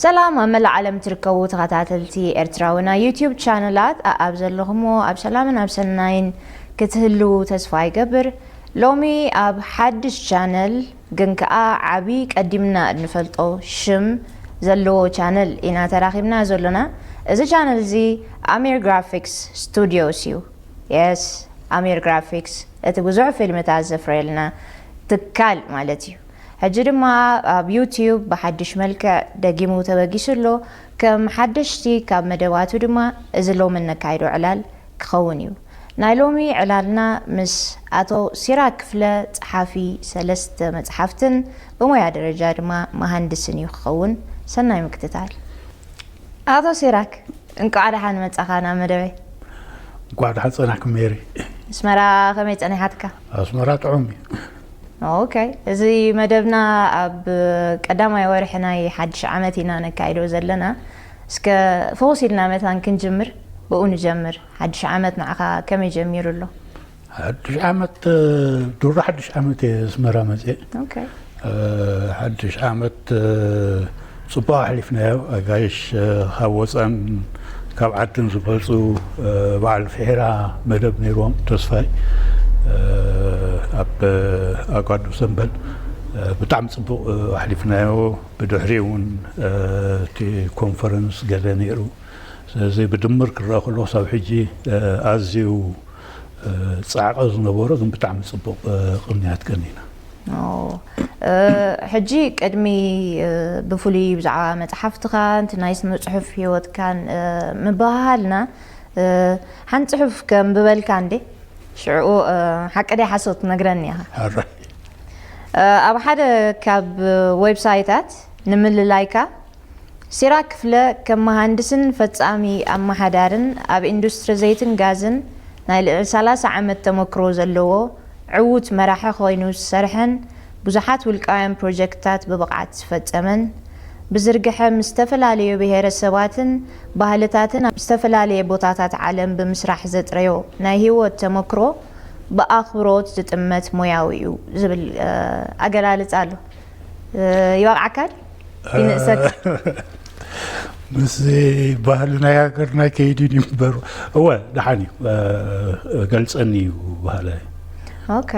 ሰላም ኣብ መላእ ዓለም ትርከቡ ተኸታተልቲ ኤርትራዊ ናይ ዩትዩብ ቻነላት፣ ኣኣብ ዘለኹምዎ ኣብ ሰላምን ኣብ ሰናይን ክትህልዉ ተስፋ ይገብር። ሎሚ ኣብ ሓድሽ ቻነል ግን ከኣ ዓቢ ቀዲምና እንፈልጦ ሽም ዘለዎ ቻነል ኢና ተራኺብና ዘሎና። እዚ ቻነል እዚ ኣሚር ግራፊክስ ስቱዲዮስ እዩ። የስ፣ ኣሚር ግራፊክስ እቲ ብዙሕ ፊልምታት ዘፍረየልና ትካል ማለት እዩ። ሕጂ ድማ ኣብ ዩትዩብ ብሓድሽ መልክዕ ደጊሙ ተበጊሱ ኣሎ። ከም ሓደሽቲ ካብ መደባቱ ድማ እዚ ሎሚ እነካይዶ ዕላል ክኸውን እዩ። ናይ ሎሚ ዕላልና ምስ ኣቶ ሲራክ ክፍለ፣ ጸሓፊ ሰለስተ መጽሓፍትን ብሞያ ደረጃ ድማ መሃንድስን እዩ ክኸውን። ሰናይ ምክትታል። ኣቶ ሲራክ፣ እንቋዕ ደሓን መጻኻ ናብ መደበይ። እንቋዕ ደሓን ጸናሕኩም ሜሪ። ኣስመራ ከመይ ጸኒሓትካ? ኣስመራ ጥዑም እዩ። ኦኬ፣ እዚ መደብና ኣብ ቀዳማይ ወርሒ ናይ ሓድሽ ዓመት ኢና ነካይዶ ዘለና። እስከ ፍኹስ ኢልና መታን ክንጅምር፣ ብኡ ንጀምር። ሓድሽ ዓመት ንዓኻ ከመይ ጀሚሩ ኣሎ? ሓድሽ ዓመት፣ እ፣ ድሮ ሓድሽ ዓመት እየ ኣስመራ መፅየ። ኦኬ። እ፣ ሓድሽ ዓመት፣ እ፣ ፅቡቅ ኣሕሊፍናዮ። ኣጋይሽ፣ እ፣ ካብ ወፃን ካብ ዓድን ዝመፁ፣ እ፣ በዓል ፍሒራ መደብ ነይርዎም ተስፋይ፣ እ፣ ኣብ ኣጓዱ ሰንበል፣ እ፣ ብጣዕሚ ፅቡቅ፣ እ፣ ኣሕሊፍናዮ። ብድሕሪኡ እውን፣ እ፣ እቲ ኮንፈረንስ ገለ ነይሩ። ስለዚ ብድምር ክረኣ ከሎ ክሳብ ሕጂ፣ እ፣ ኣዝዩ፣ እ፣ ጻዕቂ ዝነበሮ ግን ብጣዕሚ ጽቡቕ፣ እ፣ ቅንያት ቀኒና። ኦ፣ እ፣ ሕጂ ቅድሚ፣ እ፣ ብፍሉይ ብዛዕባ መጽሓፍትኻን እቲ ናይ ስነ ጽሑፍ ህይወትካን፣ እ፣ ምብህሃልና፣ እ፣ ሓንቲ ጽሑፍ ከንብበልካ እንዴ? ሽዕኡ፣ እ፣ ሓቂ ደይ ሓሶት ትነግረኒ ኢኻ። ሕራይ። እ፣ ኣብ ሓደ ካብ ዌብሳይታት ንምልላይካ ሲራክ ክፍለ ከም መሃንድስን ፈጻሚ ኣመሓዳርን ኣብ ኢንዱስትሪ ዘይትን ጋዝን ናይ ልዕሊ ሰላሳ ዓመት ተመክሮ ዘለዎ ዕዉት መራሒ ኮይኑ ዝሰርሐን ብዙሓት ውልቃውያን ፕሮጀክትታት ብብቕዓት ዝፈጸመን ብዝርግሐ ምስ ዝተፈላለዩ ብሄረሰባትን ባህልታትን ኣብ ዝተፈላለየ ቦታታት ዓለም ብምስራሕ ዘጥረዮ ናይ ህይወት ተመክሮ ብኣኽብሮት ዝጥመት ሞያዊ እዩ ዝብል፣ እ፣ ኣገላልጻ ኣሎ። እ፣ ይወቕዓካ ድዩ? ይንእሰካ? ምስ ባህሊ ናይ ሃገርና ከይድን እዩ እምበር። እወ፣ ደሓን እዩ። እ፣ ገልጸኒ እዩ ባህላይ። ኦኬ።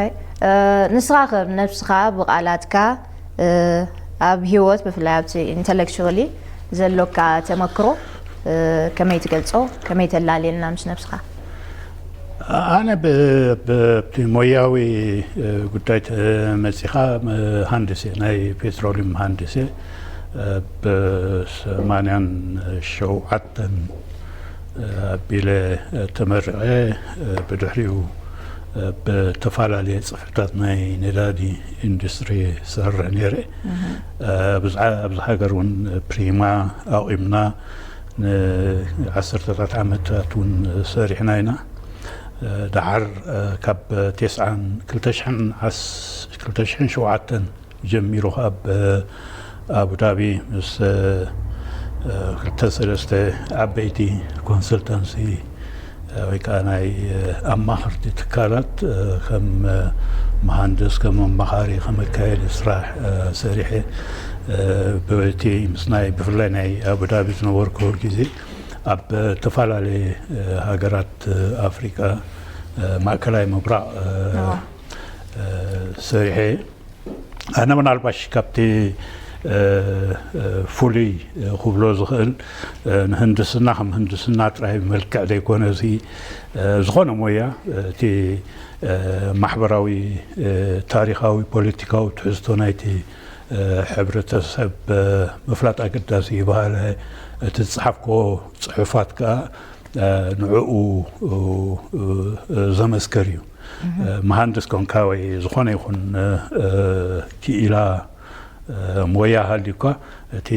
እ፣ ንስኻ ከ ነብስኻ ብቓላትካ፣ እ፣ ኣብ ህይወት ብፍላይ ኣብቲ ኢንተሌክቹዋሊ ዘሎካ ተመክሮ፣ እ፣ ከመይ ትገልጾ? ከመይ ተላልየልና ምስ ነብስኻ? ኣነ ብ-፣ ብ-፣ ኣብቲ ሞያዊ፣ እ፣ ጉዳይ ተመጺኻ፣ መሃንድስ እየ፣ ናይ ፔትሮሊየም መሃንድስ እየ። እ፣ ብሰማንያን ሸውዓተን፣ እ፣ ኣቢለ፣ እ፣ ተመሪቐ። እ፣ ብድሕሪኡ፣ እ፣ ብተፈላለየ ጽፍሕታት ናይ ነዳዲ ኢንዱስትሪ ሰርሕ ነይረ። እህ። እ፣ ኣብዚ፣ ኣብዚ ሃገር እውን ፕሪማ ኣቑምና። ንዓሰርተታት ዓመታት እውን ሰሪሕና ኢና። እ፣ ደሓር፣ እ፣ ካብ ተስዓን፣ ክልተ ሽሕን ዓስ-፣ ክልተ ሽሕን ሸውዓተን ጀሚሩ ኣብ ኣቡዳቢ ምስ፣ እ፣ ክልተ ሰለስተ ዓበይቲ ኮንሰልታንሲ፣ እ፣ ወይ ከዓ ናይ፣ እ፣ ኣማኸርቲ ትካላት፣ እ፣ ከም፣ እ፣ መሃንድስ፣ ከም ኣማኻሪ፣ ከም ኣካየዲ ስራሕ፣ እ፣ ሰሪሐ። እ፣ በቲ ምስ ናይ፣ ብፍላይ ናይ ኣቡዳቢ ዝነበርኩ ግዜ ኣብ ዝተፈላለየ፣ እ፣ ሃገራት፣ እ፣ ኣፍሪቃ፣ እ፣ ማእከላይ ምብራቕ፣ እ፣ ኣዋ። እ፣ ሰሪሐ። ኣነ ምናልባሽ ካብቲ፣ እ፣ እ፣ ፍሉይ፣ እ፣ ክብሎ ዝኽእል፣ እ፣ ንህንድስና ከም ህንድስና ጥራይ መልክዕ ዘይኮነ፣ እዚ፣ እ፣ ዝኾነ ሞያ፣ እ፣ እቲ፣ እ፣ ማሕበራዊ፣ እ፣ ታሪኻዊ፣ ፖለቲካዊ ትሕዝቶ ናይቲ፣ እ፣ ሕብረተሰብ፣ እ፣ ምፍላጥ ኣገዳሲ ይበሃል። እቲ ዝጸሓፍክዎ ጽሑፋት ከኣ፣ እ፣ ንዕኡ፣ እ፣ እ፣ ዘመስክር እዩ። እህ። እ፣ መሃንድስ ኮንካ ወይ ዝኾነ ይኹን፣ እ፣ እ፣ ክኢላ፣ እ፣ ሞያ ሃልዩካ፣ እቲ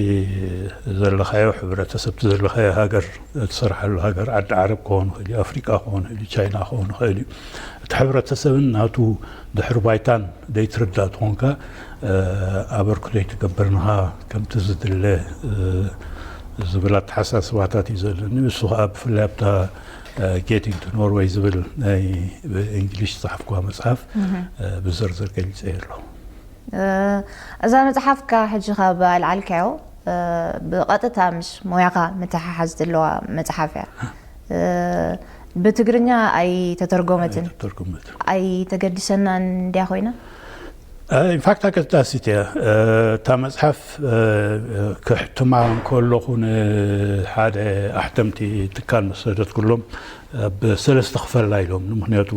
ዘለኻዮ ሕብረተሰብ፣ እቲ ዘለኻዮ ሃገር፣ እትሰርሓሉ ሃገር፣ ዓዲ ዓረብ ክኸውን ይኽእል እዩ፣ ኣፍሪቃ ክኸውን ይኽእል እዩ፣ ቻይና ክኸውን ይኽእል እዩ። እቲ ሕብረተሰብን ናቱ ድሕሪ ባይታን ዘይትርዳእ ተኾንካ፣ እ፣ ኣበርክቶ ኣይትገብርን ኢኻ ከምቲ ዝድለ፣ እ፣ ዝብል ኣተሓሳስባታት እዩ ዘለኒ። ንሱ ኸኣ ብፍላይ ኣብታ፣ እ፣ ጌቲንግ ቱ ኖርወይ ዝብል ናይ ብእንግሊሽ ዝጸሓፍኩዋ መጽሓፍ፣ እህ። እ፣ ብዝርዝር ገሊጸ ኣለኹ። እ፣ እዛ መጽሓፍካ ሕጂ ካብ ኣልዓልካዮ፣ ብቐጥታ ምስ ሞያኻ ምትሓሓዝ ዘለዋ መጽሓፍ እያ። ብትግርኛ ኣይተተርጎመትን። ኣይተተርጎመትን። ኣይተገድሰናን እንድያ ኮይና? ኢንፋክት ኣገዳሲት እያ። እታ መጽሓፍ ክሕትማ እንከለኹ ንሓደ ኣሕተምቲ ትካል ምስ ሰደድኩሎም፣ ብሰለስተ ክፈላ ኢሎም። ምክንያቱ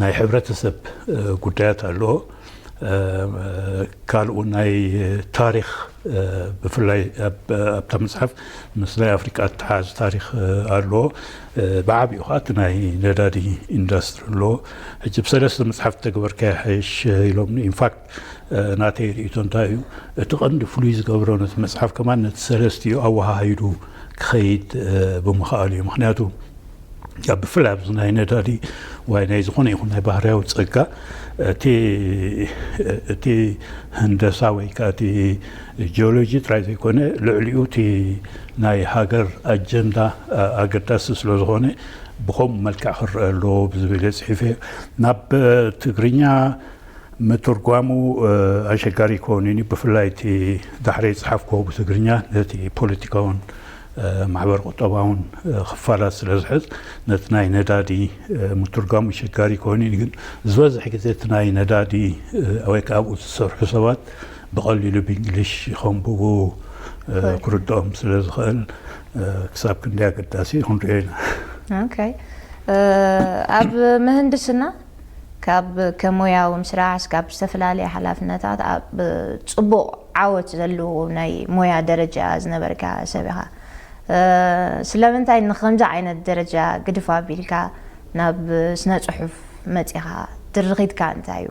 ናይ ሕብረተሰብ ጉዳያት ኣለዎ። ካልኡ ናይ ታሪኽ፣ ብፍላይ ኣብታ መጽሓፍ ምስ ናይ ኣፍሪቃ እተሓዝ ታሪኽ ኣለዎ። ብዓቢኡ ከዓ እቲ ናይ ነዳዲ ኢንዳስትሪ ኣለዎ። ሕጂ ብሰለስተ መጽሓፍ ተግበርካ ይሓይሽ ኢሎምኒ። ኢንፋክት ናተይ ርእይቶ እንታይ እዩ፣ እቲ ቀንዲ ፍሉይ ዝገብሮ ነቲ መጽሓፍ ከማን ነቲ ሰለስቲኡ ኣወሃሂዱ ክኸይድ ብምኽኣሉ እዩ። ምክንያቱ ብፍላይ ኣብዚ ናይ ነዳዲ ወይ ናይ ዝኾነ ይኹን ናይ ባህርያዊ ጸጋ እቲ ህንደሳ ወይ ከዓ እቲ ጂኦሎጂ ጥራይ ዘይኮነ ልዕሊኡ እቲ ናይ ሃገር ኣጀንዳ ኣገዳሲ ስለ ዝኾነ ብኸምኡ መልክዕ ክረአ ኣለዎ ብዝብል እየ ጽሒፈ። ናብ ትግርኛ ምትርጓሙ ኣሸጋሪ ይኸውን እዩ። ብፍላይ እቲ ዳሕረይ ዝጸሓፍክዎ ብትግርኛ ነቲ ፖለቲካውን ማሕበረ ቁጠባውን ክፋላት ስለ ዝሕዝ ነቲ ናይ ነዳዲ ምትርጓሙ ኣሸጋሪ ይኸውን እዩ። ግን ዝበዝሕ ግዜ እቲ ናይ ነዳዲ ወይ ከዓ ኣብኡ ዝሰርሑ ሰባት ብቐሊሉ ብእንግሊሽ ከንብቡ ክርድኦም ስለ ዝኽእል ክሳብ ክንደይ ኣገዳሲ ክንሪኦ ኢና። ኦኬ። ኣብ ምህንድስና ካብ ከሞያዊ ምስራሕ እስካብ ዝተፈላለየ ሓላፍነታት ኣብ ጽቡቕ ዓወት ዘለዎ ናይ ሞያ ደረጃ ዝነበርካ ሰብ ኢኻ። ስለምንታይ ንኸምዚ ዓይነት ደረጃ ግድፍ ኣቢልካ ናብ ስነ ጽሑፍ መጺኻ? ድርኺትካ እንታይ እዩ?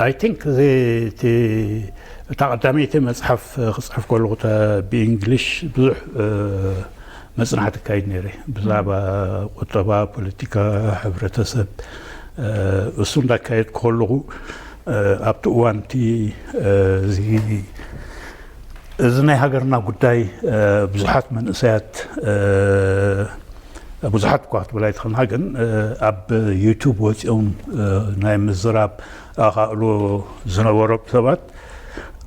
ኣይ ቲንክ እዚ እቲ እታ ቀዳመይቲ መጽሓፍ ክጽሕፍ ከለኹ እታ ብእንግሊሽ ብዙሕ መጽናዕቲ ኣካይድ ነይረ ብዛዕባ ቁጠባ፣ ፖለቲካ፣ ሕብረተሰብ። እሱ እንዳካየድኩ ከለኹ ኣብቲ እዋን እቲ እዚ እዚ ናይ ሃገርና ጉዳይ ብዙሓት መንእሰያት ብዙሓት እኳ ክትብል ኣይትኽእልና፣ ግን ኣብ ዩቱብ ወፂኦም ናይ ምዝራብ ኣኻእሎ ዝነበሮም ሰባት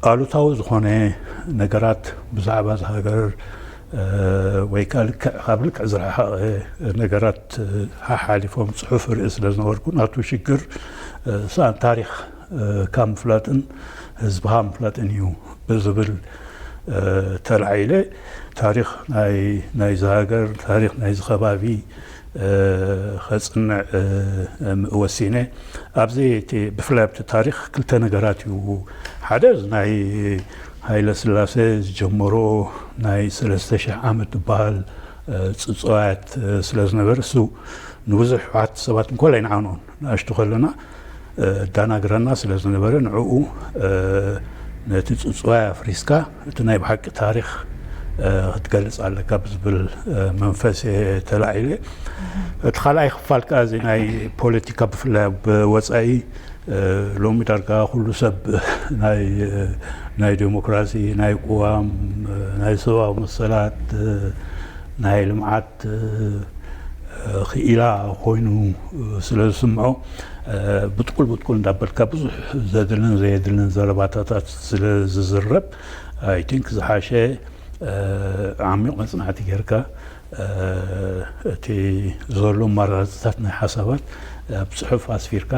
ኣሉታዊ ዝኾነ ነገራት ብዛዕባ እዚ ሃገር ወይ ከዓ ልክዕ ካብ ልክዕ ዝረሓቐ ነገራት ሓሓሊፎም ፅሑፍ ርኢ ስለ ዝነበርኩ ናቱ ሽግር ሰኣን ታሪኽ ካብ ምፍላጥን ህዝብኻ ምፍላጥን እዩ ብዝብል ተላዒለ ታሪኽ ናይዚ ሃገር፣ ታሪኽ ናይዚ ከባቢ ከፅንዕ ወሲነ። ኣብዚ ብፍላይ ኣብቲ ታሪኽ ክልተ ነገራት እዩ። ሓደ ናይ ሃይለ ስላሴ ዝጀመሮ ናይ ሰለስተ ሽሕ ዓመት ዝበሃል ፅፅዋያት ስለ ዝነበረ እሱ ንብዙሕ ሕወሓት ሰባት እንኮላይ ንዓኖን ንኣሽቱ ከለና እዳናግረና ስለ ዝነበረ ንዕኡ ነቲ ፅፅዋይ ኣፍሪስካ እቲ ናይ ብሓቂ ታሪኽ ክትገልፅ ኣለካ ብዝብል መንፈስ ተላዒለ። እቲ ካልኣይ ክፋል ከዓ እዚ ናይ ፖለቲካ ብፍላይ ኣብ ወፃኢ ሎሚ ዳርጋ ኩሉ ሰብ ናይ ዴሞክራሲ፣ ናይ ቅዋም፣ ናይ ሰብኣዊ መሰላት፣ ናይ ልምዓት ክኢላ ኮይኑ ስለ ዝስምዖ ብጥቁል ብጥቁል እንዳበልካ ብዙሕ ዘድልን ዘየድልን ዘረባታታት ስለ ዝዝረብ ኣይ ቲንክ ዝሓሸ ዓሚቕ መፅናዕቲ ጌርካ እቲ ዘሎ ኣማራፅታት ናይ ሓሳባት ኣብ ፅሑፍ ኣስፊርካ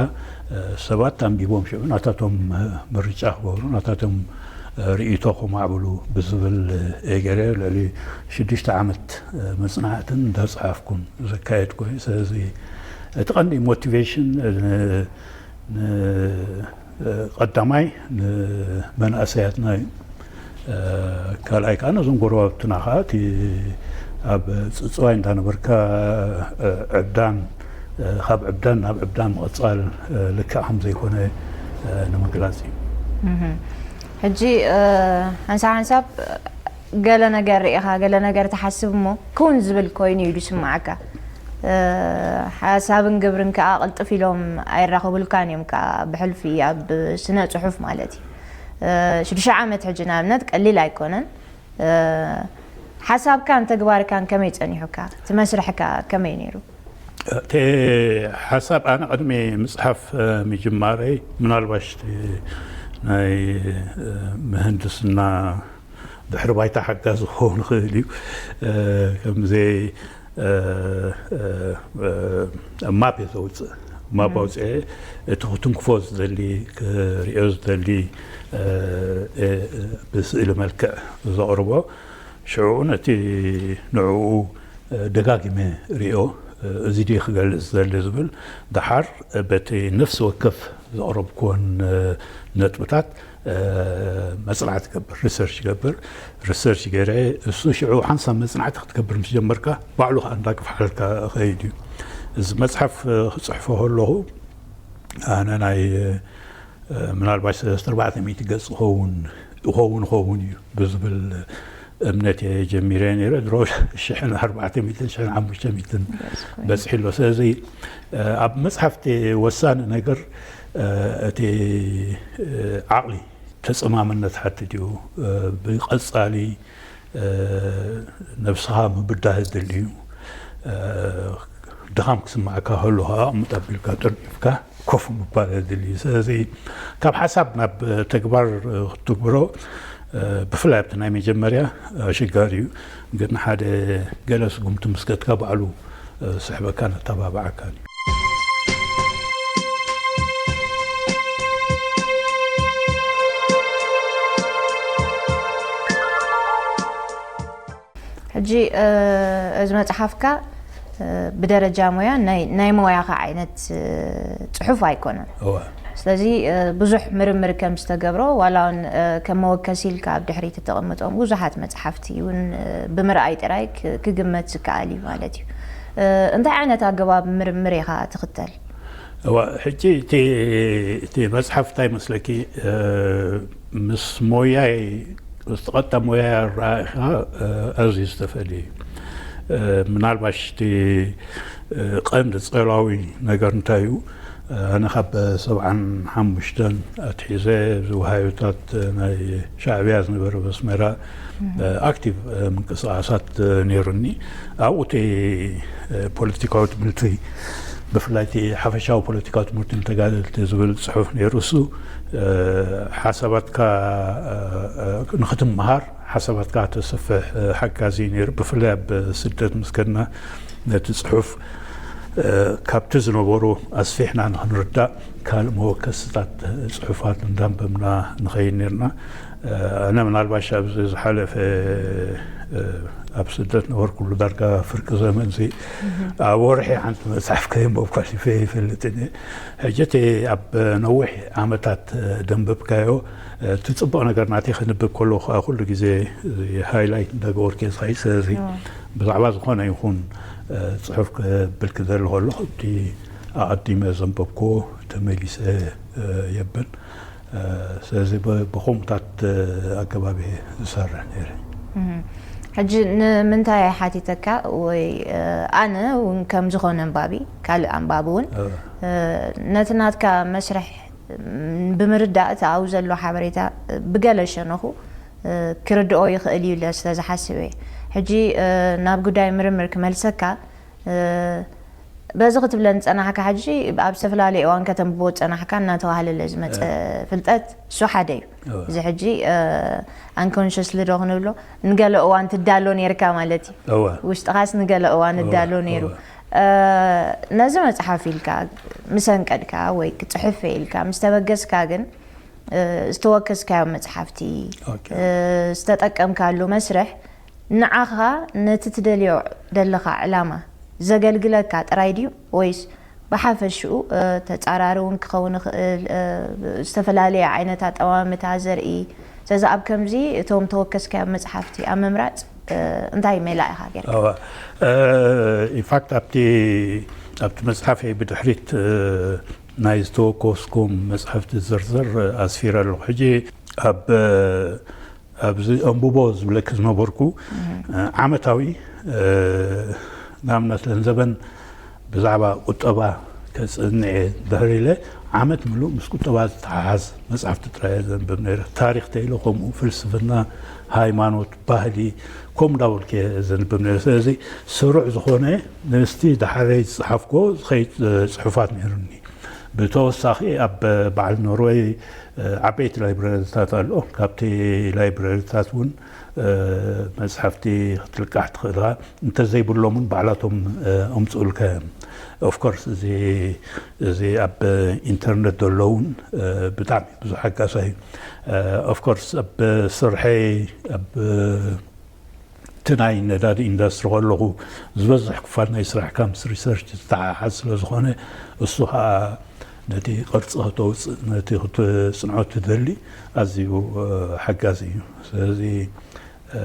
ሰባት ኣንቢቦም ሽዑ ናታቶም ምርጫ ክገብሩ ናታቶም ርእይቶ ከማዕብሉ ብዝብል ገይረ ልዕሊ ሽዱሽተ ዓመት መፅናዕትን እንዳፀሓፍኩን ዘካየድኩ እየ። ስለዚ እቲ ቀንዲ ሞቲቬሽን ቀዳማይ ንመናእሰያትና እዩ። ካልኣይ ከዓ ነዞም ጎረባብትና ከዓ እቲ ኣብ ፅፅዋይ እንዳነበርካ ዕብዳን ካብ ዕብዳን ናብ ዕብዳን ምቕፃል ልክዕ ከም ዘይኮነ ንምግላፅ እዩ። ሕጂ ሓንሳብ ሓንሳብ ገለ ነገር ርኢኻ ገለ ነገር ትሓስብ እሞ ክውን ዝብል ኮይኑ እዩ ዝስምዓካ። ሓሳብን ግብርን ከዓ ቅልጥፍ ኢሎም ኣይራኸቡልካን እዮም ከዓ ብሕልፊ ኣብ ስነ ፅሑፍ ማለት እዩ። ሽዱሽተ ዓመት ሕጂ ንኣብነት ቀሊል ኣይኮነን። ሓሳብካን ተግባርካን ከመይ ፀኒሑካ? እቲ መስርሕካ ከመይ ነይሩ? እቲ ሓሳብ ኣነ ቅድሚ ምፅሓፍ ምጅማረይ ምናልባሽ ናይ ምህንድስና ድሕሪ ባይታ ሓጋዝ ክኸውን ይኽእል እዩ። ከምዘይ ማፕ እየ ዘውፅእ። ማፕ ኣውፅአ እቲ ክትንክፎ ዝደሊ ክሪኦ ዝደሊ ብስእሊ መልክዕ ዘቕርቦ ሽዑ ነቲ ንዕኡ ደጋጊመ ሪኦ እዚ ድዩ ክገልፅ ዝደሊ ዝብል ደሓር በቲ ነፍሲ ወከፍ ዘቕረብኩወን ነጥብታት መፅናዕቲ ገብር ሪሰርች ገብር ሪሰርች ገይረ እሱ ሽዑ ሓንሳብ መፅናዕቲ ክትገብር ምስ ጀመርካ ባዕሉ ከዓ እንዳግፍሓልካ ኸይድ እዩ። እዚ መፅሓፍ ክፅሕፎ ከለኹ ኣነ ናይ ምናልባሽ ሰለስተ ኣርባዕተ ሚእቲ ገፅ ኸውን ይኸውን ይኸውን እዩ ብዝብል እምነት እየ ጀሚረ ነይረ። ድሮ ሽሕን ኣርባዕተ ሚእትን ሽሕን ሓሙሽተ ሚእትን በፅሒ ኣሎ። ስለዚ ኣብ መፅሓፍቲ ወሳኒ ነገር እቲ ዓቕሊ ተፀማምነት ሓትት እዩ። ብቐፃሊ ነብስኻ ምብዳህ የድሊ እዩ። ድኻም ክስማዕካ ከሎ ከዓ ኣቕምጥ ኣቢልካ ጠርኒፍካ ኮፍ ምባል የድሊ እዩ። ስለዚ ካብ ሓሳብ ናብ ተግባር ክትግብሮ ብፍላይ ኣብቲ ናይ መጀመርያ ኣሸጋሪ እዩ። ግን ሓደ ገለ ስጉምቲ ምስ ከድካ ባዕሉ ስሕበካን ኣተባብዓካን እዩ። ሕጂ እዚ መፅሓፍካ ብደረጃ ሞያ ናይ ሞያኻ ዓይነት ፅሑፍ ኣይኮነን። ስለዚ ብዙሕ ምርምር ከም ዝተገብሮ ዋላ እውን ከም መወከሲ ኢልካ ኣብ ድሕሪት እተቐምጦም ብዙሓት መፅሓፍቲ እውን ብምርኣይ ጥራይ ክግመት ዝከኣል እዩ ማለት እዩ። እንታይ ዓይነት ኣገባብ ምርምር ኢኻ ትኽተል? እዋ ሕጂ እቲ መፅሓፍ እንታይ መስለኪ ምስ ሞያይ ዝተቐጣ ሞያ ረኣኻ ኣዝዩ ዝተፈልየ እዩ። ምናልባሽ እቲ ቀንዲ ጸላዊ ነገር እንታይ እዩ? ኣነ ካብ ሰብዓን ሓሙሽተን ኣትሒዘ ዝውሃዮታት ናይ ሻዕብያ ዝነበረ በስመራ ኣክቲቭ ምንቅስቃሳት ነይሩኒ። ኣብኡ እቲ ፖለቲካዊ ትምህርቲ ብፍላይ እቲ ሓፈሻዊ ፖለቲካዊ ትምህርቲ ንተጋደልቲ ዝብል ፅሑፍ ነይሩ። እሱ ሓሳባትካ ንክትመሃር ሓሳባትካ ተስፍሕ ሓጋዚ ነይሩ። ብፍላይ ኣብ ስደት ምስ ከድና ነቲ ፅሑፍ ካብቲ ዝነበሩ ኣስፊሕና ንክንርዳእ ካልእ መወከስታት ፅሑፋት እንዳንበብና ንኸይድ ነርና። ኣነ ምናልባሽ ኣብዚ ዝሓለፈ ኣብ ስደት ነበርኩሉ ዳርጋ ፍርቂ ዘመን ዚ ኣብ ወርሒ ሓንቲ መፅሓፍ ከየንበብኩ ኣሕሊፈ ይፈልጥን እየ። ሕጂ እቲ ኣብ ነዊሕ ዓመታት ደንበብካዮ እቲ ፅቡቕ ነገር ናተይ ክንብብ ከለኹ ከዓ ኩሉ ግዜ ሃይላይት እንዳገበርኩ እየ ዝኸይድ። ስለዚ ብዛዕባ ዝኾነ ይኹን ፅሑፍ ክብል ክደሊ ከለኹ እቲ ኣቐዲመ ዘንበብኩዎ ተመሊሰ የብን። ስለዚ ብኸምኡታት ኣገባብ እየ ዝሰርሕ ነይረ። ሕጂ ንምንታይ ሓቲተካ ወይ ኣነ እውን ከም ዝኾነ ኣንባቢ ካልእ ኣንባቢ እውን ነቲ ናትካ መስርሕ ብምርዳእ እቲ ኣብኡ ዘሎ ሓበሬታ ብገለ ሸነኹ ክርድኦ ይኽእል እዩ ኢለ ስለ ዝሓስብ እየ። ሕጂ ናብ ጉዳይ ምርምር ክመልሰካ በዚ ክትብለኒ ዝጸናሕካ ሕጂ ኣብ ዝተፈላለየ እዋን ከተንብቦ ዝጸናሕካ እናተባህለለ ዝመጸ ፍልጠት እሱ ሓደ እዩ። እዚ ሕጂ unconsciously ዶ ክንብሎ ንገለ እዋን ትዳሎ ነርካ ማለት እዩ። ውሽጥኻስ ንገለ እዋን እዳሎ ነይሩ። ነዚ መጽሓፍ ኢልካ ምስ ኣንቀድካ ወይ ክጽሕፍ ኢልካ ምስ ተበገስካ ግን ዝተወከስካዮ መጽሓፍቲ ዝተጠቀምካሉ መስርሕ ንዓኻ ነቲ ትደልዮ ደለኻ ዕላማ ዘገልግለካ ጥራይ ድዩ ወይስ ብሓፈሽኡ ተጻራሪ እውን ክኸውን ይኽእል ዝተፈላለየ ዓይነት ኣጠማምታ ዘርኢ ስለዚ ኣብ ከምዚ እቶም ተወከስካዮ መጽሓፍቲ ኣብ ምምራጽ እንታይ ሜላ ኢኻ ጌርካ? ኢንፋክት ኣብቲ ኣብቲ መጽሓፈይ ብድሕሪት ናይ ዝተወከስኩም መጽሓፍቲ ዝርዝር ኣስፊረ ኣለኹ። ሕጂ ኣብ ኣብዚ ኣንብቦ ዝብለኪ ዝነበርኩ ዓመታዊ ንኣብነት ለንዘበን ብዛዕባ ቁጠባ ከጽንዕ እየ። ድሕሪ ኢለ ዓመት ምሉእ ምስ ቁጠባ ዝተሓሓዝ መጽሓፍቲ ጥራይ እየ ዘንብብ ነይረ። ታሪኽ ተይለ ከምኡ፣ ፍልስፍና፣ ሃይማኖት፣ ባህሊ፣ ከምኡ እንዳበልኩ እየ ዘንብብ ነይረ። ስለዚ ስሩዕ ዝኾነ ምስቲ ዳሕረይ ዝጸሓፍኩዎ ዝኸይድ፣ እ፣ ጽሑፋት ነይሩኒ። ብተወሳኺ ኣብ በዓል ኖርወይ፣ እ፣ ዓበይቲ ላይብረሪታት ኣሎ። ካብቲ ላይብረሪታት እውን፣ እ፣ መጽሓፍቲ ክትልቃሕ ትኽእል ኢኻ። እንተዘይብሎም እውን ባዕላቶም፣ እ፣ ኣምጽኡልካ እዮም። ኦፍ ኮርስ እዚ፣ እዚ ኣብ ኢንተርነት ዘሎ እውን፣ እ፣ ብጣዕሚ ብዙሕ ሓጋዛይ እዩ። እ፣ ኦፍ ኮርስ ኣብ ስርሐይ ኣብ እቲ ናይ ነዳዲ ኢንዳስትሪ ከለኹ ዝበዝሕ ክፋል ናይ ስራሕካ ምስ ሪሰርች ዝተሓሓዝ ስለ ዝኾነ እሱ ከዓ ነቲ ቅርጺ ከተውፅእ ነቲ ክትጽንዖ ትደሊ ኣዝዩ፣ እ፣ ሓጋዚ እዩ። ስለዚ፣ እ፣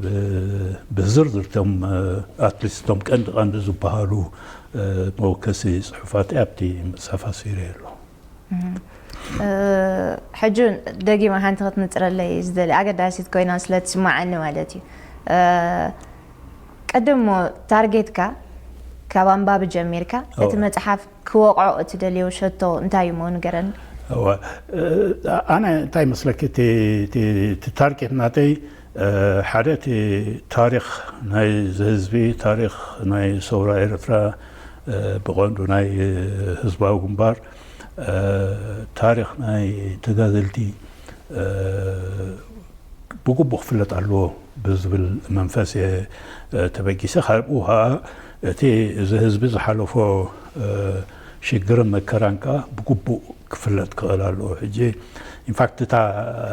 ብ-፣ ብዝርዝር እቶም፣ እ፣ ኣትሊስት እቶም ቀንዲ ቀንዲ ዝበሃሉ፣ እ፣ መወከሲ ጽሑፋት ኣብቲ መጽሓፍ ኣስፊረ ኣሎ። እ፣ ሕጂ እውን ደጊመ ሓንቲ ክትንጽረለይ ዝደሊ ኣገዳሲት ኮይና ስለ ትስማዓኒ ማለት እዩ። እ፣ ቅድም እሞ ታርጌትካ ካብ ኣንባቢ ጀሚርካ እቲ እወ። መጽሓፍ ክወቕዖ እትደልዮ ሸቶ እንታይ እዩ እሞ ንገረኒ? እወ፣ እ፣ ኣነ እንታይ መስለኪ፣ እቲ፣ እቲ፣ እቲ ታርጌት ናተይ፣ እ፣ ሓደ እቲ ታሪኽ ናይ ህዝቢ፣ ታሪኽ ናይ ሰውራ ኤርትራ፣ እ፣ ብቐንዱ ናይ ህዝባዊ ግንባር፣ እ፣ ታሪኽ ናይ ተጋደልቲ፣ እ፣ ብግቡእ ክፍለጥ ኣለዎ ብዝብል መንፈስ እየ፣ እ፣ ተበጊሰ። ካብኡ ኸዓ እቲ እዚ ህዝቢ ዝሓለፎ፣ እ፣ ሽግርን መከራን ከኣ ብግቡእ ክፍለጥ ክኽእል ኣለዎ። ሕጂ ኢንፋክት እታ፣ እ፣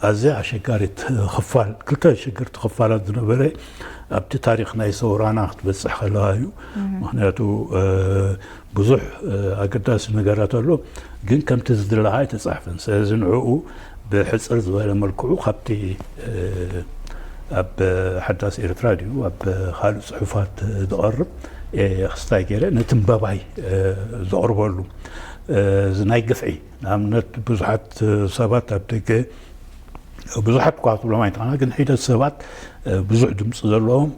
ኣዝያ ኣሸጋሪት ክፋል፣ ክልተ ኣሸገርቲ ክፋላት ዝነበረ ኣብቲ ታሪኽ ናይ ሰውራና ክትበጽሕ ከለኻ እዩ። ምኽንያቱ፣ እ፣ ብዙሕ፣ እ፣ ኣገዳሲ ነገራት ኣሎ፣ ግን ከምቲ ዝድለ ኸኣ ኣይተጻሕፈን። ስለዚ ንዕኡ ብሕጽር ዝበለ መልክዑ ካብቲ፣ እ፣ ኣብ ሓዳስ ኤርትራ ድዩ ኣብ ካልእ ጽሑፋት ዝቐርብ፣ እ፣ ክስታይ ገይረ ነቲ ኣንባባይ፣ እ፣ ዘቕርበሉ፣ እ፣ እዚ ናይ ግፍዒ ንኣብነት ብዙሓት ሰባት ኣብ ደገ ብዙሓት እኳ ክትብሎም ኣይትኽእልና፣ ግን ሒደት ሰባት፣ እ፣ ብዙሕ ድምፂ ዘለዎም፣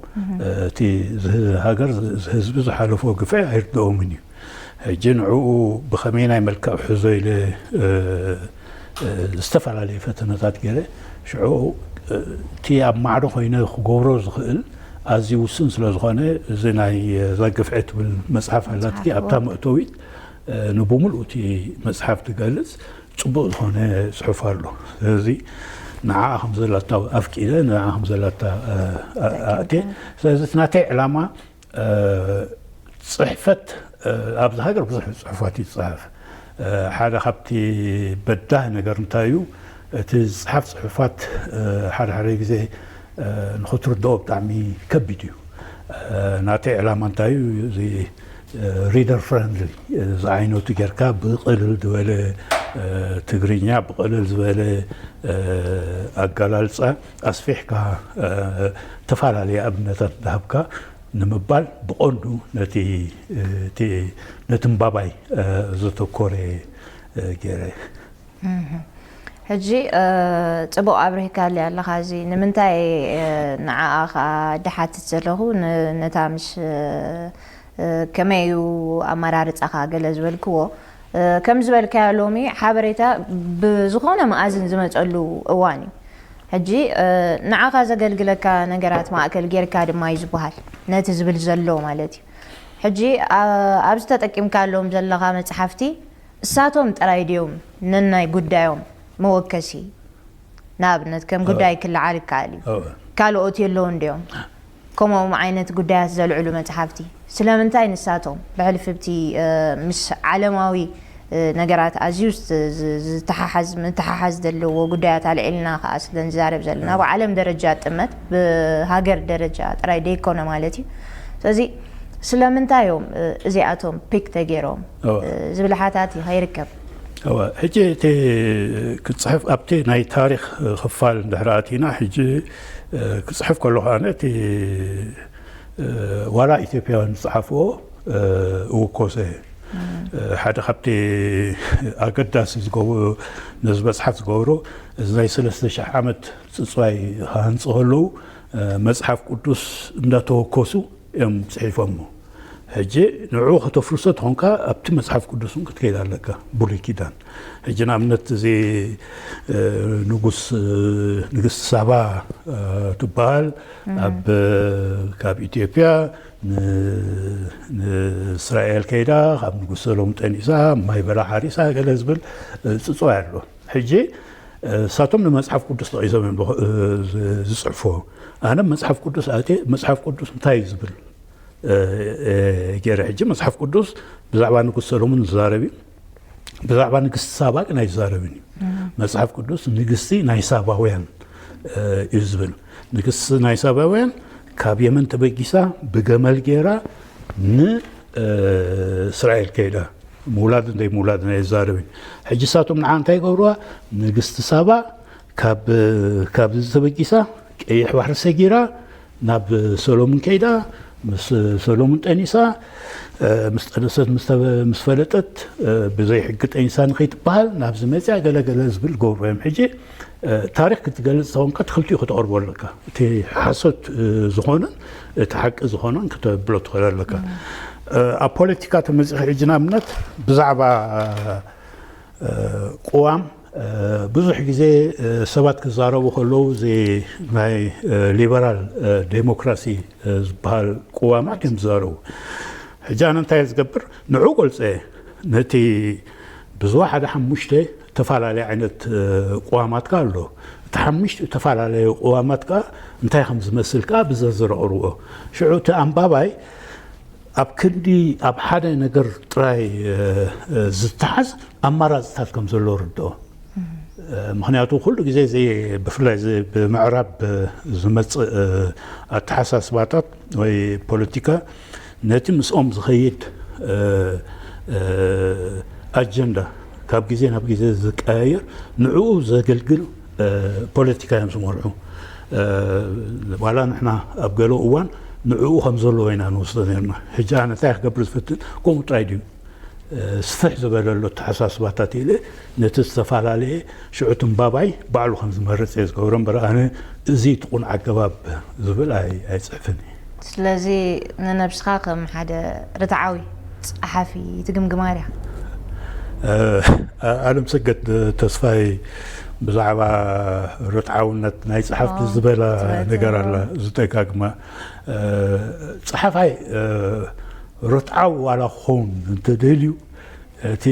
እ፣ እቲ ዝ-፣ ሃገር ዝ-፣ ህዝቢ ዝሓለፎ ግፍዒ ኣይርድኦምን እዩ። ሕጂ ንዕኡ ብኸመይ ናይ መልክዕ ሕዞ ኢለ፣ እ፣ እ፣ ዝተፈላለየ ፈተነታት ገይረ፣ ሽዑ፣ እ፣ እቲ ኣብ ማዕዶ ኮይነ ክገብሮ ዝኽእል ኣዝዩ ውሱን ስለ ዝኾነ፣ እዚ ናይ፣ እ፣ እዛ ግፍዒ ትብል መጽሓፍ ኣላትኪ፣ መጽሓፍ ኣብታ መእተዊት፣ እ፣ ንብምሉኡ እቲ መጽሓፍ ትገልጽ ጽቡቕ ዝኾነ ጽሑፍ ኣሎ። ስለዚ ንዓኣ ከም ዘላታ ኣፍቂደ፣ ንዓኣ ከም ዘላታ፣ እ፣ ኣ-፣ ኣእትየ። ስለዚ እቲ ናተይ ዕላማ፣ እ፣ ጽሕፈት፣ እ፣ ኣብዚ ሃገር ብዙሕ ጽሑፋት ይጽሓፍ። እ፣ ሓደ ካብቲ በዳሂ ነገር እንታይ እዩ፣ እቲ ዝጽሓፍ ጽሑፋት፣ እ፣ ሓደ ሓደ ግዜ፣ እ፣ ንኽትርድኦ ብጣዕሚ ከቢድ እዩ። እ፣ ናተይ ዕላማ እንታይ እዩ፣ እዚ፣ እ፣ ሪደር ፍሬንድሊ፣ እ፣ ዝዓይነቱ ጌርካ ብቕልል ዝበለ፣ እ፣ ትግርኛ፣ ብቕልል ዝበለ፣ እ፣ ኣገላልጻ ኣስፊሕካ፣ እ፣ ተፈላለየ ኣብነታት እንዳሃብካ ንምባል ብቐንዱ ነቲ፣ እ፣ እቲ፣ ነቲ ኣንባባይ፣ እ፣ ዘተኮረ፣ እ፣ ገይረ። እህ። ሕጂ፣ እ፣ ጽቡቕ ኣብሪህካለይ ኣለኻ። እዚ ንምንታይ፣ እ፣ ንዓኣ ኸኣ ድሓትት ዘለኹ፣ ን-፣ ነታ ምስ፣ እ፣ እ፣ ከመይ እዩ ኣመራርጻኻ ገለ ዝበልክዎ፣ እ፣ ከም ዝበልካዮ ሎሚ ሓበሬታ ብዝኾነ መኣዝን ዝመጸሉ እዋን እዩ። ሕጂ፣ እ፣ ንዓኻ ዘገልግለካ ነገራት ማእከል ጌርካ ድማ እዩ ዝበሃል፣ ነቲ ዝብል ዘሎ ማለት እዩ። ሕጂ፣ ኣ-፣ ኣብዚ ተጠቂምካሎም ዘለኻ መጽሓፍቲ እሳቶም ጥራይ ድዮም ነናይ ጉዳዮም መወከሲ? ንኣብነት ከም እወ። ጉዳይ ክለዓል ይከኣል እዩ። እወ። ካልኦት የለውን ድዮም? ከምኦም ዓይነት ጉዳያት ዘልዕሉ መጽሓፍቲ። ስለምንታይ ንሳቶም? ብሕልፊ ብቲ፣ እ፣ ምስ ዓለማዊ፣ እ፣ ነገራት ኣዝዩ ዝት-፣ ዝ-፣ ዝተሓሓዝ፣ ምትሓሓዝ ዘለዎ ጉዳያት ኣልዒልና ከኣ ስለ ንዛረብ ዘለና፣ ብዓለም ደረጃ ጥመት፣ ብሃገር ደረጃ ጥራይ ደይኮነ ማለት እዩ። ስለዚ ስለምንታይ እዮም፣ እ፣ እዚኣቶም ፒክ ተገይሮም? እወ። እ፣ ዝብል ሓታት እዩ ከይርከብ። እወ፣ ሕጂ እቲ ክጽሕፍ ኣብቲ ናይ ታሪኽ ክፋል እንድሕር ኣቲና፣ ሕጂ፣ እ፣ ክጽሕፍ ከለኹ ኣነ እቲ፣ እ፣ ዋላ ኢትዮጵያውያን ዝጸሓፍዎ፣ እ፣ እውኮሰ እየ። እ፣ ሓደ ካብቲ ኣገዳሲ ዝገብሮ፣ ነዚ መጽሓፍ ዝገብሮ፣ እዚ ናይ ሰለስተ ሽሕ ዓመት ጽጽዋይ ክሃንጹ ከለዉ፣ እ፣ መጽሓፍ ቅዱስ እንዳተወከሱ እዮም ጽሒፎሞ። ሕጂ ንዕኡ ከተፍርሶ ተኾንካ ኣብቲ መጽሓፍ ቅዱስ እውን ክትከይድ ኣለካ፣ ብሉይ ኪዳን። ሕጂ ንኣብነት እዚ፣ እ፣ ንጉስ፣ እ፣ ንግስቲ ሳባ፣ እ፣ ትበሃል፣ እም። ኣብ፣ እ፣ ካብ ኢትዮጵያ ን-፣ ንእስራኤል ከይዳ፣ ካብ ንጉስ ሰሎሞን ጠኒሳ፣ ማይ በላ ሓሪሳ፣ ገለ ዝብል፣ እ፣ ጽጽዋይ ኣሎ። ሕጂ፣ እ፣ እሳቶም ንመጽሓፍ ቅዱስ ጠቒሶም እዮም ዝኸ-፣ እ፣ ዝ-፣ ዝጽሕፉ። ኣነ መጽሓፍ ቅዱስ ኣትየ፣ መጽሓፍ ቅዱስ እንታይ እዩ ዝብል? እ፣ እ፣ ገይረ። ሕጂ መጽሓፍ ቅዱስ ብዛዕባ ንጉስ ሰሎሞን ዝዛረብ እዩ። ብዛዕባ ንግስቲ ሳባ ግን ኣይዛረብን እዩ። እም። መጽሓፍ ቅዱስ ንግስቲ ናይ ሳባውያን፣ እ፣ እዩ ዝብል። ንግስቲ ናይ ሳባውያን ካብ የመን ተበጊሳ ብገመል ገይራ ን፣ እ፣ እስራኤል ከይዳ። ምውላድን ዘይምውላድን ኣይዛረብን። ሕጂ እሳቶም ንዓ እንታይ ይገብርዋ? ንግስቲ ሳባ ካብ፣ ካብ እዚ ተበጊሳ ቀይሕ ባሕሪ ሰጊራ ናብ ሰሎሙን ከይዳ፣ ምስ ሰሎሙን ጠኒሳ፣ እ፣ ምስ ጠነሰት፣ ምስ ተበ-፣ ምስ ፈለጠት፣ እ፣ ብዘይ ሕጊ ጠኒሳ ንኸይትበሃል ናብዚ መጽያ ገለ ገለ ዝብል ገብሩ እዮም። ሕጂ፣ እ፣ ታሪኽ ክትገልጽ ተኾንካ፣ እቲ ክልቲኡ ከተቕርቦ ኣለካ። እቲ ሓሶት፣ እ፣ ዝኾነን እቲ ሓቂ ዝኾነን ክተብሎ ትኽእል ኣለካ። እም። እ፣ ኣብ ፖለቲካ ተመጺኺ ሕጂ ንኣብነት ብዛዕባ፣ እ፣ ቅዋም፣ እ፣ ብዙሕ ግዜ፣ እ፣ ሰባት ክዛረቡ ከለዉ፣ እዚ ናይ፣ እ፣ ሊበራል፣ እ፣ ዴሞክራሲ፣ እ፣ ዝበሃል ቅዋማት እዮም ዝዛረቡ። ሕጂ ኣነ እንታይ እየ ዝገብር? ንዑ ገልጸ፣ ነቲ ብዝወሓደ ሓሙሽተ ተፈላለየ ዓይነት፣ እ፣ ቅዋማት ከኣ ኣሎ። እቲ ሓሙሽተ ተፈላለየ ቅዋማት ከኣ እንታይ ከም ዝመስል ከኣ ብዝርዝር ኣቕርቦ። ሽዑ እቲ ኣንባባይ ኣብ ክንዲ ኣብ ሓደ ነገር ጥራይ፣ እ፣ እ፣ ዝተሓዝ ኣማራጽታት ከም ዘሎ ርድኦ። እም። እ፣ ምኽንያቱ ኩሉ ግዜ እዚ ብፍላይ እዚ ብምዕራብ ዝመጽእ፣ እ፣ ኣተሓሳስባታት ወይ ፖለቲካ ነቲ ምስኦም ዝኸይድ፣ እ፣ እ፣ ኣጀንዳ ካብ ግዜ ናብ ግዜ ዝቀያየር ንዕኡ ዘገልግል፣ እ፣ ፖለቲካ እዮም ዝመርሑ። እ፣ ዋላ ንሕና ኣብ ገለ እዋን ንዕኡ ከም ዘለዎ ኢና ንወስዶ ነርና። ሕጂ ኣነ እንታይ ክገብር ዝፈትን ከምኡ ጥራይ ድዩ? እ፣ ስፍሕ ዝበለ ኣሎ ኣተሓሳስባታት ኢለ ነቲ ዝተፈላለየ ሽዑ ትንባባይ ባዕሉ ከም ዝመርጽ እየ ዝገብሮ እምበር ኣነ እዚ ትቑን ኣገባብ ዝብል ኣይ-፣ ኣይጽሕፍን እየ። ስለዚ ንነብስኻ ከም ሓደ ርትዓዊ ጸሓፊ ትግምግማ ዲኻ? እ፣ ኣ-፣ ኣለምሰገድ ተስፋይ ብዛዕባ ርትዓውነት ናይ ጸሓፍቲ ኦ፣ ዝበላ ዝበላ ነገር ኣሎ። ኣላ ዝደጋግማ። እ፣ ጸሓፋይ፣ እ፣ ርትዓዊ ዋላ ክኸውን እንተደልዩ እቲ፣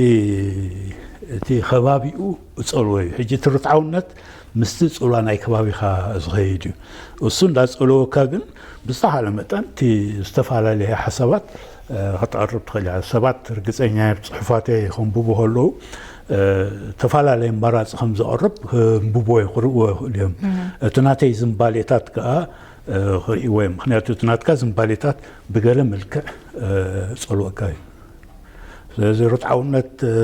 እቲ ከባቢኡ እጸልዎ እዩ። ሕጂ እቲ ርትዓውነት ምስቲ ጽልዋ ናይ ከባቢኻ ዝኸይድ እዩ። እሱ እንዳጸለወካ ግን ብዝተኻለ መጠን እቲ ዝተፈላለየ ሓሳባት፣ እ፣ ከተቕርብ ትኽእል ኢኻ። ሰባት ርግጸኛ እየ፣ ጽሑፋተይ ከንብቡ ከለዉ፣ እ፣ ተፈላለየ ኣማራጺ ከም ዘቕርብ ከንብብዎ ይኽእሉ፣ ክርእይዎ ይኽእሉ እዮም። እም። እቲ ናተይ ዝንባሌታት ከኣ፣ እ፣ ክርእይዎ እዮም። ምኽንያቱ እቲ ናትካ ዝንባሌታት ብገለ መልክዕ፣ እ፣ ጸልወካ እዩ። ስለዚ ርትዓውነት፣ እ፣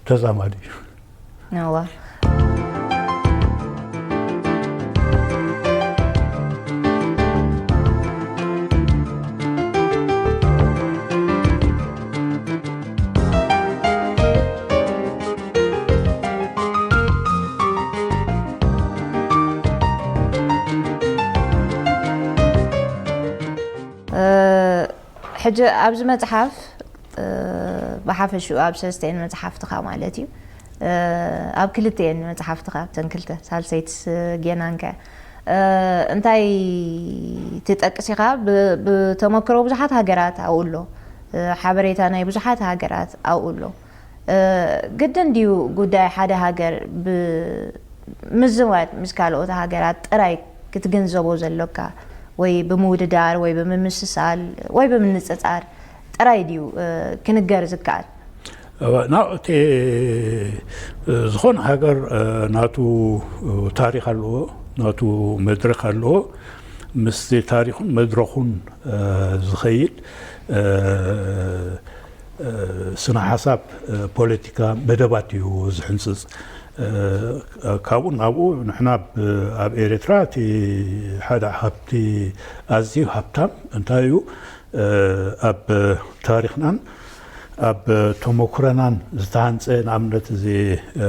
ተዛማዲ እዩ። እዋ። እ፣ ሕጂ ኣብዚ መጽሓፍ፣ እ፣ ብሓፈሽኡ ኣብ ሰለስተኤን መጽሓፍትኻ ማለት እዩ፣ እ፣ ኣብ ክልተኤን መጽሓፍትኻ፣ ኣብተን ክልተ፣ ሳልሰይትስ ጌናንከ፣ እ፣ እንታይ ትጠቅስ ኢኻ? ብ-፣ ብተመክሮ ብዙሓት ሃገራት ኣብኡ ኣሎ፣ እ፣ ሓበሬታ ናይ ብዙሓት ሃገራት ኣብኡ ኣሎ። እ፣ ግድን ድዩ ጉዳይ ሓደ ሃገር ብምዝማድ ምስ ካልኦት ሃገራት ጥራይ ክትግንዘቦ ዘሎካ? ወይ ብምውድዳር ወይ ብምምስሳል ወይ ብምንጽጻር ጥራይ ድዩ፣ እ፣ ክንገር ዝከኣል? እወ፣ ናው እቲ ዝኾነ ሃገር፣ እ፣ ናቱ ታሪኽ ኣለዎ፣ ናቱ መድረኽ ኣለዎ። ምስቲ ታሪኹን መድረኹን፣ እ፣ ዝኸይድ፣ እ፣ እ፣ ስነ ሓሳብ፣ እ፣ ፖለቲካ መደባት እዩ ዝሕንጽጽ። እ፣ ካብኡ ናብኡ ንሕና ብ-፣ ኣብ ኤርትራ እቲ ሓደ ሃብቲ ኣዝዩ ሃብታም እንታይ እዩ? እ፣ ኣብ ታሪኽናን ኣብ ተመኩረናን ዝተሃንፀ፣ ንኣብነት፣ እዚ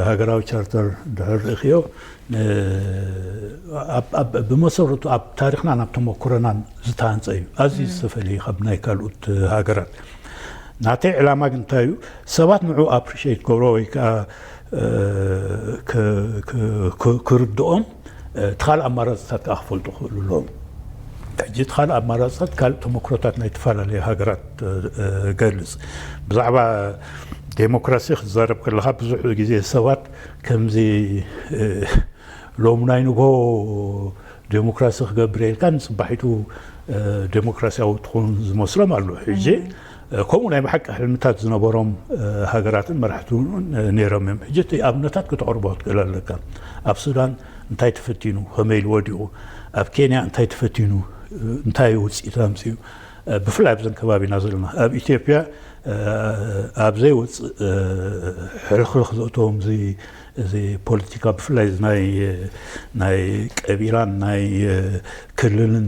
ሃገራዊ ቻርተር ድሕር ርእኽዮ፣ ብመሰረቱ ኣብ ታሪክናን ኣብ ተመኩረናን ዝተሃንፀ እዩ። ኣዝዩ ዝተፈለየ ካብ ናይ ካልኦት ሃገራት። ናተይ ዕላማ ግን እንታይ እዩ? ሰባት ንዑ ኣፕሪሽት ክገብሮ ወይ ከዓ ክርድኦም፣ እቲ ካልእ ኣማራፅታት ከዓ ክፈልጡ ክኽእሉ ኣለዎም። ሕጂ እቲ ካልእ ኣማራፅታት ካልእ ተመክሮታት ናይ ዝተፈላለዩ ሃገራት ገልፅ። ብዛዕባ ዴሞክራሲ ክትዛረብ ከለካ ብዙሕ ግዜ ሰባት ከምዚ ሎም ናይ ንጎ ዴሞክራሲ ክገብር ኢልካ ንፅባሒቱ ዴሞክራሲያዊ ትኾን ዝመስሎም ኣሎ። ሕጂ ከምኡ ናይ ብሓቂ ሕልምታት ዝነበሮም ሃገራትን መራሕቲ እውን ነይሮም እዮም። ሕጂ እቲ ኣብነታት ክተቕርቦ ክትክእል ኣለካ። ኣብ ሱዳን እንታይ ተፈቲኑ፣ ከመይ ኢሉ ወዲቑ፣ ኣብ ኬንያ እንታይ ተፈቲኑ፣ እንታይ ውፅኢት ኣምፅኡ፣ ብፍላይ ኣብዘን ከባቢና ዘለና፣ ኣብ ኢትዮጵያ ኣብ ዘይወፅእ ሕልኽልኽ ዘእተዎም እዚ ፖለቲካ፣ ብፍላይ ናይ ቀቢላን ናይ ክልልን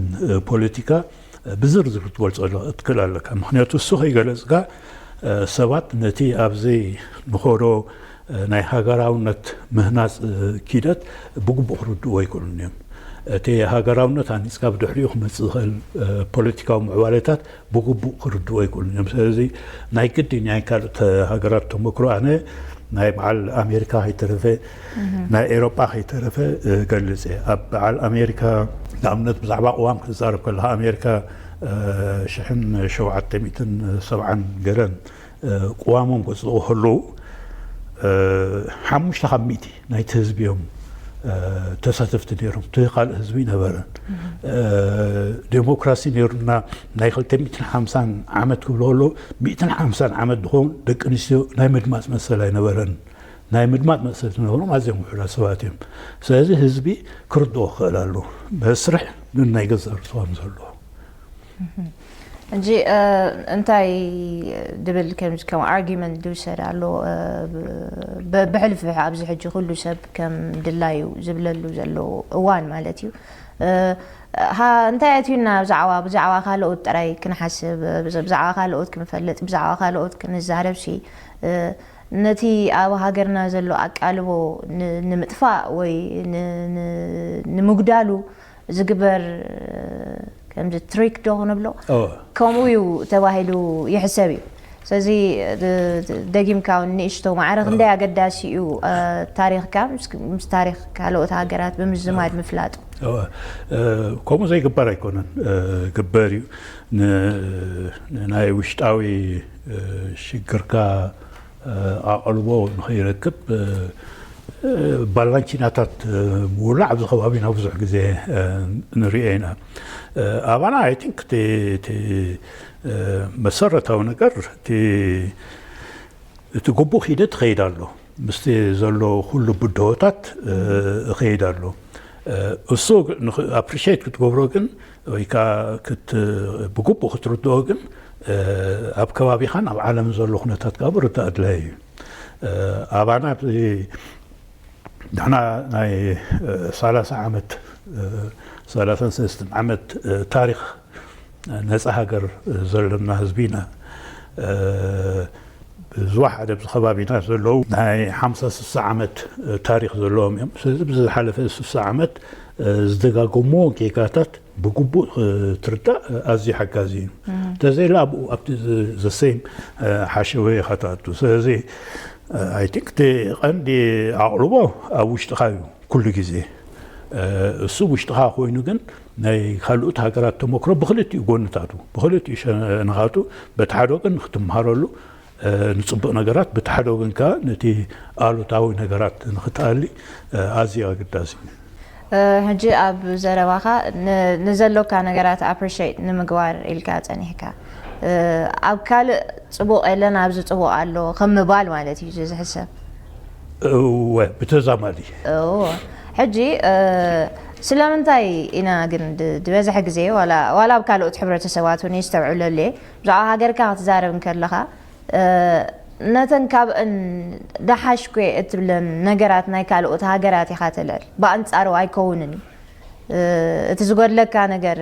ፖለቲካ ብዝርዝር ክትገልፆ ትክእል ኣለካ። ምክንያቱ እሱ ከይገለፅካ ሰባት ነቲ ኣብዚ ንኸዶ ናይ ሃገራውነት ምህናፅ ኪደት ብግቡእ ክርድእዎ ኣይክእሉን እዮም። እቲ ሃገራውነት ሃኒፅካ ብድሕሪኡ ክመፅእ ዝኽእል ፖለቲካዊ ምዕባለታት ብግቡእ ክርድእዎ ኣይክእሉን እዮም። ስለዚ ናይ ግድን ናይ ካልኦት ሃገራት ተመክሮ ኣነ ናይ በዓል ኣሜሪካ ከይተረፈ ናይ ኤሮጳ ከይተረፈ እገልፅ እየ። ኣብ በዓል ኣሜሪካ ንኣብነት ብዛዕባ ቅዋም ክትዛረብ ከለካ ኣሜሪካ ሽሕን ሸውዓተ ሚእትን ሰብዓን ገለን ቅዋሞም ከፅድቑ ከለዉ ሓሙሽተ ካብ ሚእቲ ናይቲ ህዝቢ እዮም ተሳተፍቲ ነይሮም። እቲ ካልእ ህዝቢ ነበረን። ዴሞክራሲ ነይሩና ናይ ክልተ ሚእትን ሓምሳን ዓመት ክብሉ ከለዉ ሚእትን ሓምሳን ዓመት ዝኸውን ደቂ ኣንስትዮ ናይ ምድማፅ መሰል ኣይነበረን። ናይ ምድማፅ መሰል ዝነበሮም ኣዝዮም ውሑዳት ሰባት እዮም። ስለዚ ህዝቢ ክርድኦ ክኽእል ኣለዎ መስርሕ ነናይ ገዛእ ርእሱ ከም ዘለዎ። እንጂ እንታይ ድብል ከም ከም ኣርጊመንት ድውሰድ ኣሎ። ብሕልፊ ኣብዚ ሕጂ ኩሉ ሰብ ከም ድላዩ ዝብለሉ ዘሎ እዋን ማለት እዩ። እንታይ ኣትዩና ብዛዕባ ብዛዕባ ካልኦት ጥራይ ክንሓስብ፣ ብዛዕባ ካልኦት ክንፈልጥ፣ ብዛዕባ ካልኦት ክንዛረብ ሲ ነቲ ኣብ ሃገርና ዘሎ ኣቃልቦ ንምጥፋእ ወይ ንምጉዳሉ ዝግበር ከምዚ ትሪክ ዶ ክንብሎ ከምኡ እዩ ተባሂሉ ይሕሰብ እዩ። ስለዚ ደጊምካ ንእሽቶ ማዕረ ክንደይ ኣገዳሲ እዩ ታሪኽካ ምስ ታሪኽ ካልኦት ሃገራት ብምዝማድ ምፍላጡ። ከምኡ ዘይግበር ኣይኮነን፣ ግበር እዩ። ናይ ውሽጣዊ ሽግርካ ኣቐልቦ ንኸይረክብ ባላንቺናታት ምውላዕ ኣብዚ ከባቢና ብዙሕ ግዜ ንሪኦ ኢና። ኣባና ኣይ ቲንክ እቲ መሰረታዊ ነገር እቲ ግቡእ ሂደት ይኸይድ ኣሎ። ምስቲ ዘሎ ኩሉ ብድሆታት ይኸይድ ኣሎ። እሱ ኣፕሪሼት ክትገብሮ ግን ወይ ከዓ ብግቡእ ክትርድኦ ግን ኣብ ከባቢኻን ኣብ ዓለምን ዘሎ ኩነታት ከዓ ምርዳእ ኣድላዪ እዩ። ኣባና ንሕና ናይ ሰላሳ ዓመት ሰላሳን ሰለስተን ዓመት ታሪኽ ነፃ ሃገር ዘለና ህዝቢ ኢና። ብዝወሓደ ኣብዚ ከባቢና ዘለዉ ናይ ሓምሳ ስሳ ዓመት ታሪኽ ዘለዎም እዮም። ስለዚ ብዝሓለፈ ስሳ ዓመት ዝደጋገምዎ ጌጋታት ብግቡእ ትርዳእ ኣዝዩ ሓጋዚ እዩ። እንተዘይላ ኣብኡ ኣብቲ ዘሰይም ሓሸወ ኢኻ ትኣቱ። ስለዚ ኣይ ቲንክ እቲ ቀንዲ ኣቕልቦ ኣብ ውሽጥኻ እዩ ኩሉ ግዜ። እሱ ውሽጥኻ ኮይኑ ግን ናይ ካልኦት ሃገራት ተመክሮ ብክልቲኡ ጎንታቱ ብክልቲኡ ሸነኻቱ በቲ ሓደ ወገን ንክትምሃረሉ ንፅቡቅ ነገራት በቲ ሓደ ወገን ከዓ ነቲ ኣሉታዊ ነገራት ንክትኣሊ ኣዝዩ ኣገዳሲ እዩ። ሕጂ ኣብ ዘረባኻ ንዘሎካ ነገራት ኣፕሪሼት ንምግባር ኢልካ ጸኒሕካ ኣብ ካልእ ጽቡቕ የለን ኣብዚ ጽቡቕ ኣሎ ከም ምባል ማለት እዩ እዚ ዝሕሰብ። እወ ብተዛማዲ። ሕጂ ስለምንታይ ኢና ግን ዝበዝሐ ግዜ ዋላ ኣብ ካልኦት ሕብረተሰባት እውን የስተውዕለሉ እየ ብዛዕባ ሃገርካ ክትዛረብ እንከለኻ ነተን ካብአን ደሓሽኩ እትብለን ነገራት ናይ ካልኦት ሃገራት ኢኻ ተልዕል ብኣንጻሩ ኣይከውንን እዩ እቲ ዝጎድለካ ነገር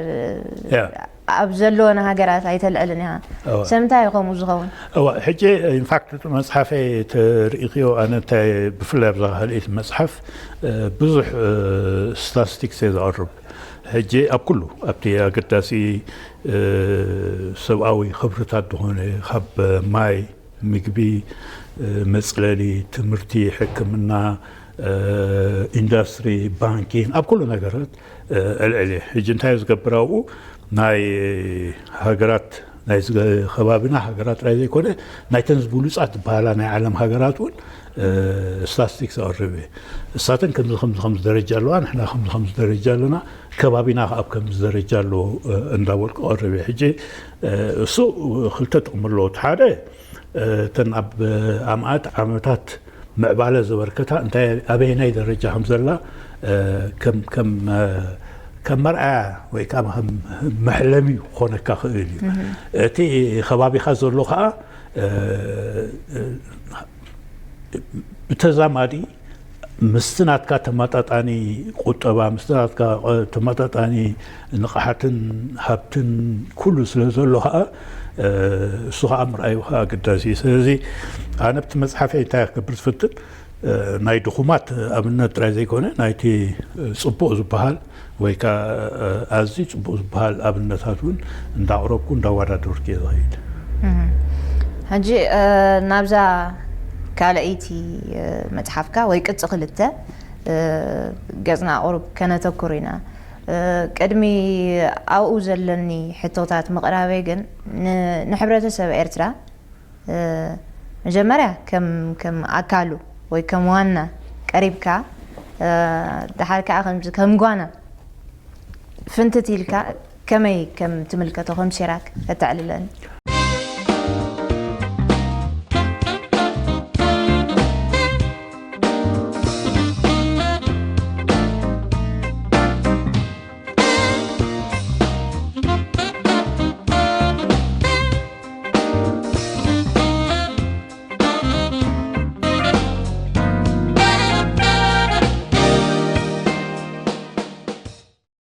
ኣብ ዘለወን ሃገራት ኣይተልዕልን ኢኻ። እወ። ሰምንታይ እዩ ከምኡ ዝኸውን? እዋ ሕጂ ኢንፋክት እቲ መፅሓፈይ ተርእኽዮ ኣነ እንታይ ብፍላይ ኣብዛ ካልኣይቲ መፅሓፍ ብዙሕ ስታስቲክስ እየ ዘቕርብ። ሕጂ ኣብ ኩሉ ኣብቲ ኣገዳሲ ሰብኣዊ ክብርታት ዝኾነ ካብ ማይ፣ ምግቢ፣ መፅለሊ፣ ትምህርቲ፣ ሕክምና፣ ኢንዱስትሪ፣ ባንኪን ኣብ ኩሉ ነገራት ኣልዕል እየ። ሕጂ እንታይ ዝገብር ኣብኡ ናይ ሃገራት ናይ ከባቢና ሃገራት ጥራይ ዘይኮነ ናይተን ዝብሉፃት ዝበሃላ ናይ ዓለም ሃገራት እውን ስታስቲክስ ኣቕርብ እየ። እሳተን ከምዚ ከምዚ ከምዚ ደረጃ ኣለዋ፣ ንሕና ከምዚ ከምዚ ደረጃ ኣለና፣ ከባቢና ኣብ ከምዚ ደረጃ ኣለዎ እንዳበልኩ ኣቕርብ እየ። ሕጂ እሱ ክልተ ጥቕሚ ኣለዎ። ሓደ እተን ኣብ ኣማእት ዓመታት ምዕባለ ዘበርከታ እንታይ ኣበየናይ ደረጃ ከም ዘላ ከም ከም ከም መርኣያ ወይ ከዓ ከም መሕለሚ ክኾነካ ክእል እዩ። እቲ ከባቢኻ ዘሎ ከዓ ብተዛማዲ ምስቲ ናትካ ተመጣጣኒ ቁጠባ ምስቲ ናትካ ተመጣጣኒ ንቕሓትን ሃብትን ኩሉ ስለ ዘሎ ከዓ እሱ ከዓ ምርኣዩ ከዓ ኣገዳሲ እዩ። ስለዚ ኣነ ኣብቲ መፅሓፈይ እንታይ ክገብር ዝፍትን ናይ ድኹማት ኣብነት ጥራይ ዘይኮነ ናይቲ ፅቡቕ ዝበሃል ወይ ከዓ ኣዝዩ ፅቡቕ ዝበሃል ኣብነታት እውን እንዳቕረብኩ እንዳወዳደርኩ እየ ዝኸይድ። ሕጂ ናብዛ ካልኣይቲ መፅሓፍካ ወይ ቅፂ ክልተ ገፅና ቁሩብ ከነተኩር ኢና። ቅድሚ ኣብኡ ዘለኒ ሕቶታት ምቕራበይ ግን ንሕብረተሰብ ኤርትራ መጀመርያ ከም ከም ኣካሉ ወይ ከም ዋና ቀሪብካ ድሓር ከዓ ከምዚ ከም ጓና ፍንትት ኢልካ ከመይ ከም ትምልከቶ ከም ሴራክ ከተዕልለኒ?